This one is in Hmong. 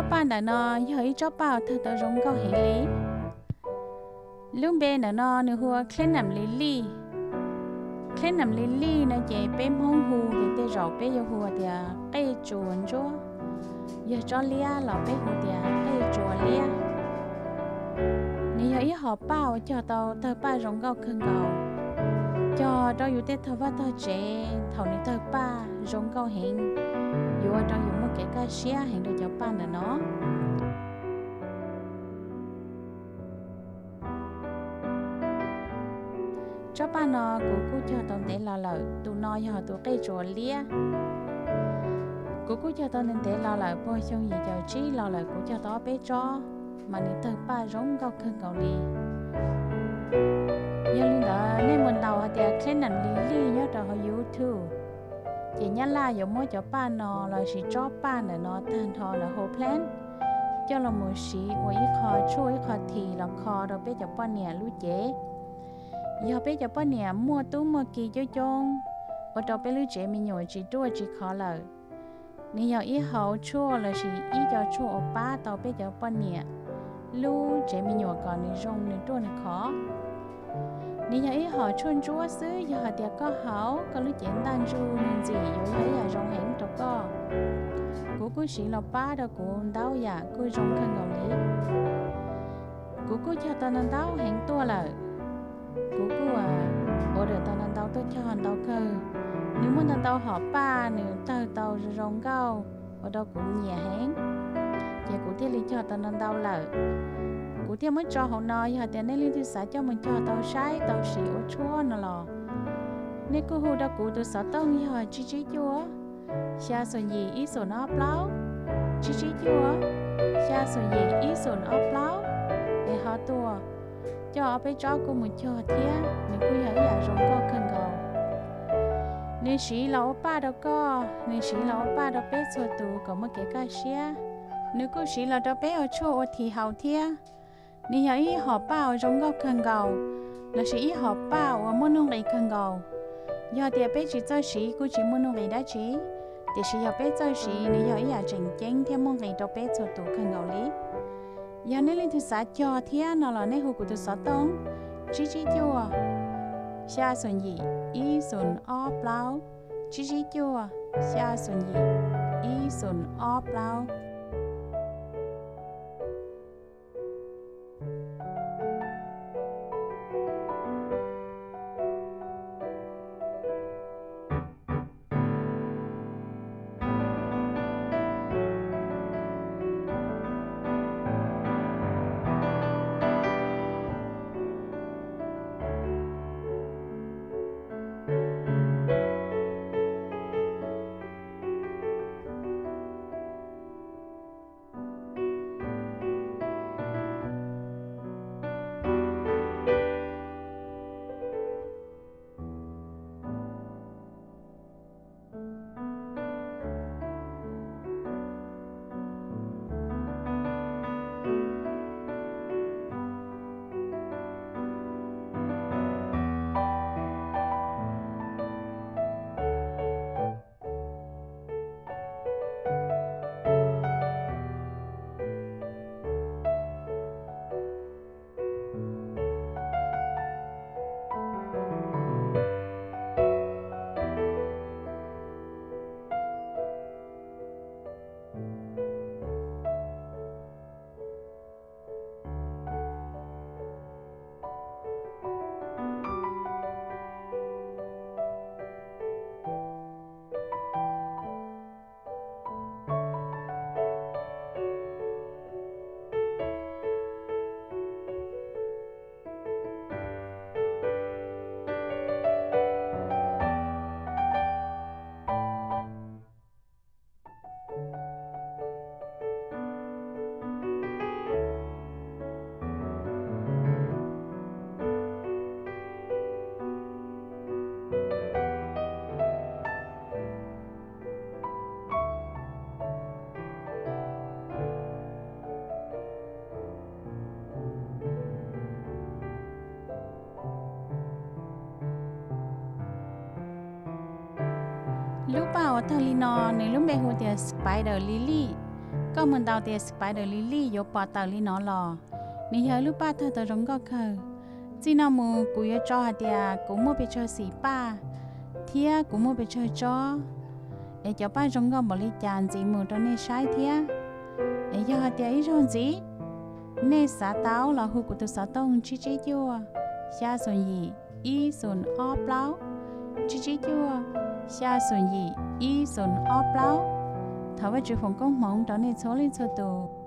Paj ntawm no yog ib tsob paj uas tawg tau zoo nkauj heev li. Lub npe ntawm no nws hu ua Klenam Lili. Klenam Lili no ces peb Hmoob hu ces tej zaum peb yuav hu tias qej tsuas ntsuab, yog tsob liab los peb hu tias qej tsuas liab. Nws yog ib hom paj uas cog tau tawg paj zoo nkauj kawg nkaus, cog rau yus tej tog vaj tog tsev thaum nws tawg paj zoo nkauj heev, yuav ua rau yus muaj kev kaj siab heev rau cov paj ntawm no. Tsob paj no kuv kuj cog tau ntev los lawm, tus no yog tus qej tsuas liab. Kuv kuj cog tau ntev ntev los lawm, puag xyoo yim caum tsib los lawm kuv cog tau ob peb tsob, mas nws tawg paj zoo nkauj kawg nkaus li. Yog li ntawd nej mus ntaus hais tias Klenam Lili nyob rau hauv YouTube, ces Nyab Laj yuav muab cov paj no lossis tsob paj ntawm no tag nrho lawv hu plant coj los mus siv ua ib qho tshuaj ib qho this los kho rau peb cov poj niam lub cev. Yog peb cov poj niam muaj tub muaj ki coob coob, ua rau peb lub tsev me nyuam tsis ruaj tsis khov lawm, nws yog ib hauv tshuaj lossis ib co tshuaj uas pab tau peb cov poj niam lub tsev me nyuam kom nws zoo nws ruaj nws khov. Nws yog ib hom tshuaj ntsuab xwb, yog hais tias koj haus koj lub cev ntaj ntsug nws ntxim yuav yog ib yam zoo heev rau koj. Kuv kuj siv los pab rau kuv ntau yam kuj zoo kawg nkaus li. Kuv kuj cog tau ntau ntau heev tuaj lawm. Kuv kuj order tau ntau ntau tuaj cog ntau kawg. Nws muaj ntau ntau hom paj nws tawg tau zoo zoo nkauj ua rau kuv nyiam heev, ces kuv thiaj li cog tau ntau ntau lawm. Kuv thiaj muab tso hauv no, yog tias nej leej twg xav coj mus cog tau saib tau siv ua tshuaj no los, nej kuj hu rau kuv tus xov tooj yog tsib tsib cuaj, xya xoom yim ib xoom ob plaub, tsib tsib cuaj, xya xoom yim ib xoom ob plaub, es ho tuaj coj ob peb tsob kuj mus cog thiab, nws kuj yog ib yam zoo nkauj kawg nkaus. Nws siv los ua paj rau koj, nws siv los ua paj rau peb txhua tus kom muaj kev kaj siab. Nws kuj siv los rau peb ua tshuaj ua this haus thiab. Nws yog ib hom paj uas zoo nkauj kawg nkaus, lossis ib hom paj uas muaj nuj nqis kawg nkaus. Yog tias peb tsis txawj siv kuj tsis muaj nuj nqis dab tsi, tiam sis yog peb txawj siv nws yog ib yam tseem ceeb thiab muaj nqis rau peb txhua tus kawg nkaus li. Yog nej leej twg xav cog thiab no los nej hu kuv tus xov tooj tsib tsib cuaj, xya xoom yim ib xoom ob plaub, tsib tsib cuaj, xya xoom yim ib xoom ob plaub. Lub paj uas tawg li no nws lub npe hu tias Spider Lily. Koj mus ntaus tias Spider Lily yuav pom tawm li no los, nws yog ib lub paj tawg tau zoo nkauj kawg. Txij no mus kuv yuav tso hais tias kuv muaj pes tsawg xim paj thiab kuv muaj pes tsawg tsob, es cov paj zoo nkauj npaum li cas ntxiv mus rau nej saib thiab. Es yog hais tias ib zaug ntxiv nej xav tau los hu kuv tus xov tooj tsib tsib cuaj xya xoom yim ib xoom ob plaub, tsib tsib cuaj xya xoom yim ib xoom ob plaub. Thov Vajtswv foom koob hmoov rau nej txhua leej txhua tus.